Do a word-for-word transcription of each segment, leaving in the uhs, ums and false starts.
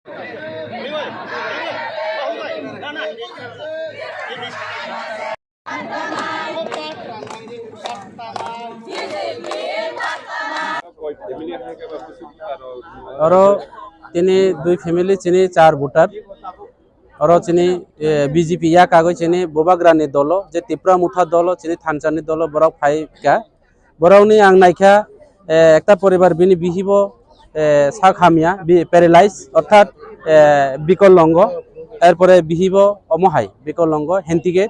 Oro tini dui family chini char voter. Oro chini, eh, B J P ya kagwi chini Bubagrani dolo, je Tipra Motha dolo, chini thansa ni dolo borok phai kha. Borokni ang naikha, eh, ekta poribar bini bihibo, eh, sak hamya, bi-, paralyze, orthat, eh, bikolongo, erpore bihibo omo hai, bikolongo, handicap.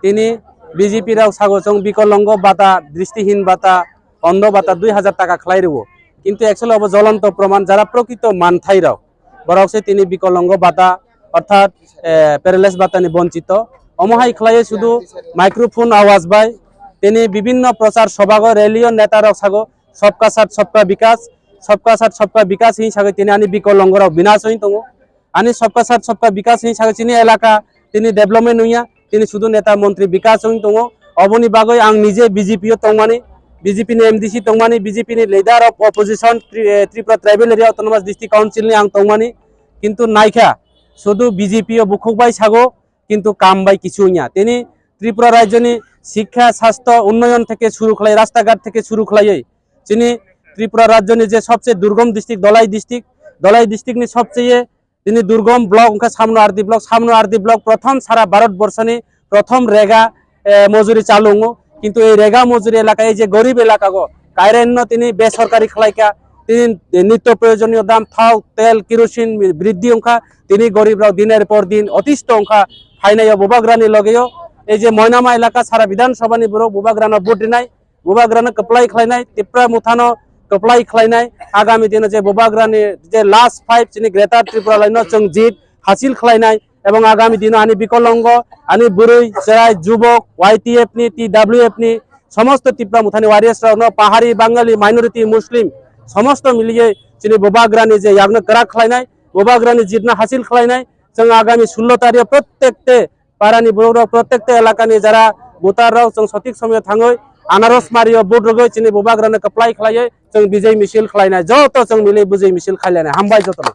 Tini B J P rok sago chwng bikolongo bata, dristihin bata, ondo bata dui hajar taka khlai rwo. Kintu actually obo jolonto proman, jara prokrito manthai rok, borok se tini bikolongo bata, orthat, eh, paralyze bata ni bonchito. Omo hai khlaiwi sudu microphone awaz bai tini bibinno prochar sobago rally o neta rok sago, "Sabka Saath Sabka Vikas, Sabka Saath Sabka Vikas" hin sagwi tini ani bikolongo rok binas wngwi tongo. Ani Sabka Saath Sabka Vikas hin sagwi chini elaka tini development wngya, tini sudu neta montri vikas wngwi tongo. Oboni bagwi ang nije B J P o tongmani, B J P ni M D C tongmani, B J P ni leader of opposition Tri-, eh, Tripura Tribal Area Autonomous District Council ni ang tongmani. Kintu naikha, sudu B J P o bukhuk bai sago, kintu kam bai kichu wngya. Tini Tripura rajyoni sikha, sastho, unnoyon theke suru khlai, rasta ghat theke suru khlaiwi chini Tripura rajyoni je sobse durgom district Dholai district, Dholai district ni sobse ye tini durgom block wngkha Samno R D block, Samno R D block prothom sara Bharat borso ni prothom rega, eh, mojuri chalu wngo. Kintu ei rega mojuri elaka, ei je gorib elaka go current no tini besorkari khlaikha, tini nitto proyojoniyo dam, thao, tel, kerosene briddhi wngkha, tini gorib rok diner por din otisto wngkha, phainai o Bubagrani logeyo. Ei je Moinama elaka sara Bidhan Sabha ni borok Bubagrano vote rinai, Bubagrano kwplai khlainai, Tipra Mothano kwplai khlainai, agami dino je Bubagrani je last fight chini Greater Tripura Line no chwng jit hasil khlainai, ebong agami dino ani bikolongo, ani bwrwi, chwrai, jubok, Y T F ni, T W F ni, somosto Tipra Mothani warriors rokno, Pahari, Bangali, minority, Muslim, somosto miliye chini Bubagrani je yakno kwrak khlainai, Bubagrani jitno hasil khlainai, chwng agami sullo tarikh o prottekte parani borok rok, prottekte elakani jara voter rok chwng sothik somoyo thangwi anaros mario vote rwgwi chini Bubagrano kwplai khlaiwi chwng bijay misil khlainai, joto chwng mili bijay misil khlainai. Hambai jotono.